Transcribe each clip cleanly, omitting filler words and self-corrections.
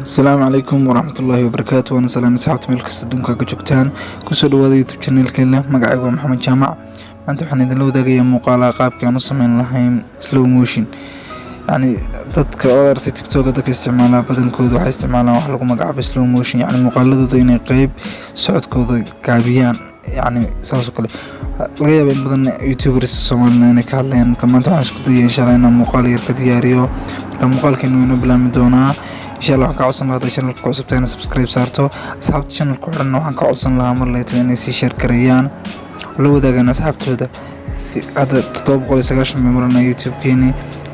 Asalaamu calaykum waraxmatullaahi wabarakaatu. Waana salaam asxaabta meel kasta adduunka ka joogtaan. Kusoo dhawaada YouTube channelkeena. Magacaygu waa Maxamed Jaamac. Maanta waxaan idinla wadaagayaa muuqaalaha qaabkii aan u sameyn lahayn slow motion. Yacni dadka oo aragtay TikTok, dadka isticmaalaa badankooda waxay isticmaalaan wax lagu magacaabo slow motion, yacni muuqaaladooda inay qeyb socodkooda gaabiyaan, yacni saas oo kale. Laga yaaba in badan YouTubers Soomaalida inay ka hadlayaan. Marka maanta waxaan isku dayay, insha Allah, inaan muuqaal yar ka diyaariyo. Marka muuqaalkeenu inoo bilaabmi doonaa, insha Allah. Waxaan ka codsan lahaa, hadday channelka ku cusubtahay, inaad subscribe saarto. Asxaabta channelka ku xidhan waxaan ka codsan lahaa mar layto inay sii share gareeyaan oo la wadaagaan asxaabtooda. Si hadda 790 bay maranaa YouTube-keeni.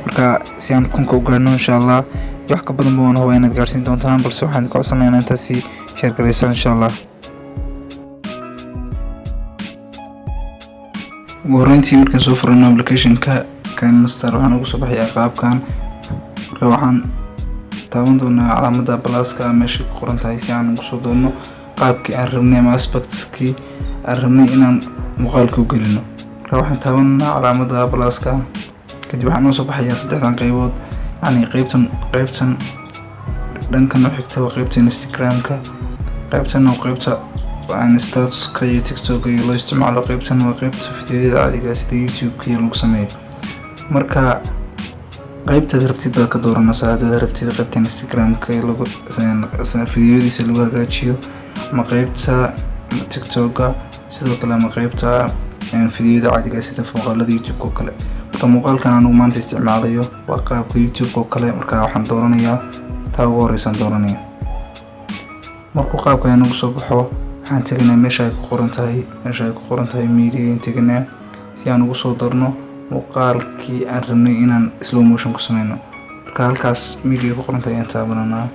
Marka si aan 1000-ka u gaarno, insha Allah, wax ka badan ba waan hubaa inaad gaarsiin doontaan, balse waxaan ka codsanayaa inaad intaas sii share gareysaan, insha Allah. Ugu horreyntii, markaan soo furano application-ka KineMaster, waxaan ugu soo baxayaa qaabkan. Marka waxaan taaban doonaa calaamadda plus-ka meesha ku qoran tahay si aan ugu soo doonno qaabkii aan rabnay ama aspectskii aan rabnay inaan muuqaalka u gelino. Marka waxaan taabanaa calaamadda plus-ka, kadib waxaa noo soo baxayaa saddexdan qeybood. Yacni qeybtan dhankan u xigta waa qeybta Instagram-ka, qeybtan waa qeybta aan statuska iyo TikTok iyo loo isticmaalo, qeybtan waa qeybta fideoyada caadiga sida YouTube-ka iyo lagu sameeyo. Marka qeybtaad rabtid baad ka dooranaysaa. Haddaad rabtid qeybta Instagram-ka ee lagu fideoyadiisa lagu hagaajiyo, ama qeybta TikTok-ga sidoo kale, ama qeybta fideoyada caadiga sida muuqaalada YouTube-ka oo kale. Marka muuqaalkan anigu maanta isticmaalayo waa qaabka YouTube-ka oo kale. Marka waxaan dooranayaa taa ugu horeysaan dooranaya. Markuu qaabka inagu soo baxo, waxaan teganaa meesha ay ku qoran tahay media ayaan teganaa si aan ugu soo darno muuqaalkii aan rabnay inaan slow motion ku sameyno. Marka halkaas media ku qoran tahay ayaan taabananaa,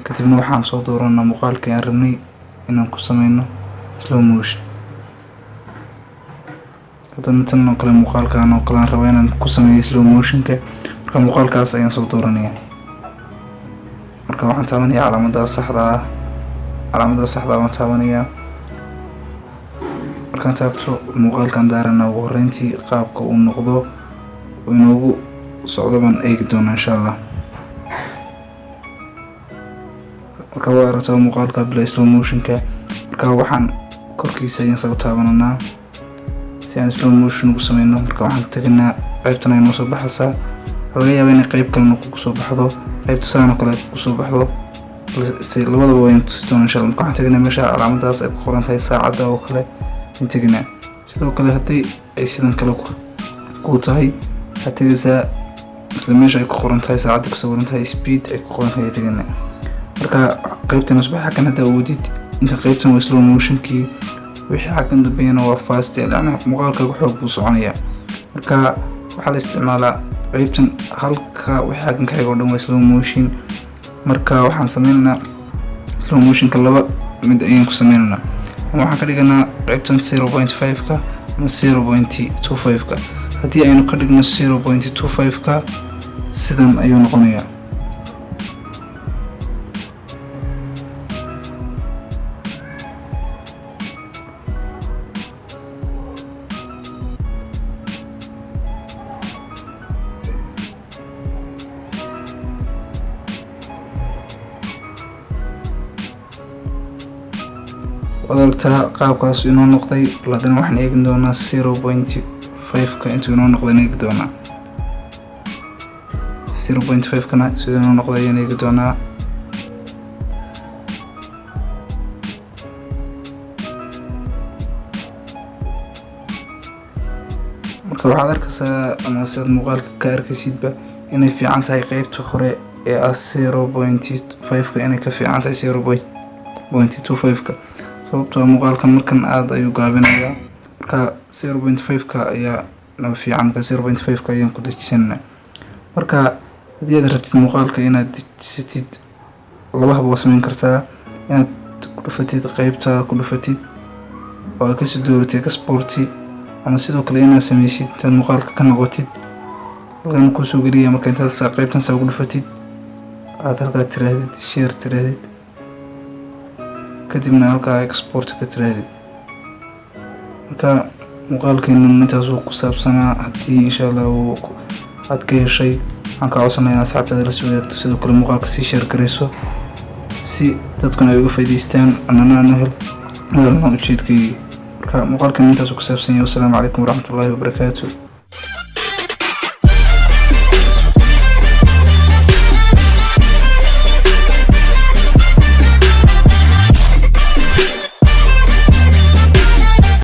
kadibna waxaan soo dooranaa muuqaalkii aan rabnay inaan ku sameyno slow motion. Hadda matalan oo kale, muuqaalkan oo kale aan rabaa inaan ku sameeyo slow motionka. Marka muuqaalkaas ayaan soo dooranaya. Marka waxaan taabanayaa calaamadaas saxda ah, calaamadaas saxda ah waan taabanayaa. Markaan taabto, muuqaalkan daarana. Ugu horreyntii qaabka uu noqdo uu inoogu socdo baan eegi doonaa, insha Allah. Marka waa aragtaa muuqaalka bila slow motionka. Marka waxaan korkiisa ayaan saa u taabananaa si aan slow motion ugu sameyno. Marka waxaan teganaa qaybtan ay noo soo baxaysaa. Laga yaabaa inay qayb kalena kugu soo baxdo, qaybta saan oo kale kugu soo baxdo, balse labadaba waan tusi doonaa, insha Allah. Marka waxaan teganaa meesha calaamadaas ay ku qoran tahay saacadda oo kale ayaan teganaa. Sidoo kale, haddii ay sidan kale ku tahay, waxaad tegaysaa isla meesha ay ku qoran tahay saacadda, ku sawiran tahay speed ay ku qoran tahay ayaan teganaa. Marka qaybtan cusub xaggan haddaa awoodid inta qaybtan waa slow motionkii, wixii xaggan dambeeyana waa fast, yacni muuqaalkaaga xoog buu soconayaa. Marka waxaa la isticmaalaa qaybtan halka, wixii xaggan ka xiga oo dhan waa slow motion. Marka waxaan sameynaynaa slow motionka laba mid ayaan ku sameynaynaa: ama waxaan ka dhiganaa qaybtan 0.5-ka ama 0.25-ka. Haddii aynu ka dhigno 0.25-ka, sidan ayuu noqonayaa. Waad aragtaa qaabkaas inoo noqday. Bal haddana waxaan eegi doonaa 0.5-ka intuu inoo noqday eegi doonaa. 0.5-kana siduu inoo noqday ayaan eegi doonaa. Marka waxaad arkaysaa, ama sidaad muuqaalka ka arkaysidba, inay fiican tahay qeybta hore ee ah 0.5-ka, inay ka fiican tahay 0.25-ka, sababtoo ah muuqaalkan markan aada ayuu gaabinayaa. Marka 0.5-ka ayaa naba fiican. Marka 0.5-ka ayaan ku dejisanaa. Marka haddii aad rabtid muuqaalka inaad dejisatid, laba hab waa sameyn kartaa: inaad ku dhufatid qeybta, ku dhufatid oo aad kasii dooratid export, ama sidoo kale inaad sameysid intaad muuqaalka ka noqotid halkan kusoo geliya. Marka intaad saa qeybtan saa ugu dhufatid, aad halkaa tiraahdid share tiraahdid, kadibna halkaa export ka tiraahdid. Marka muuqaalkeenu intaas uu ku saabsanaa. Haddii, insha Allah, uu aad ka heshay, waxaan kaa codsanaya in asxaabtaada la soo wadaagto, sidoo kale muuqaalka sii share garayso. si dadkuna ay uga faa'iidaystaan, annana aan u helno ujeedkaygii. Marka muuqaalkan intaasuu ku saabsan yahay. Wasalaamu calaykum waraxmatullaahi wabarakaatu.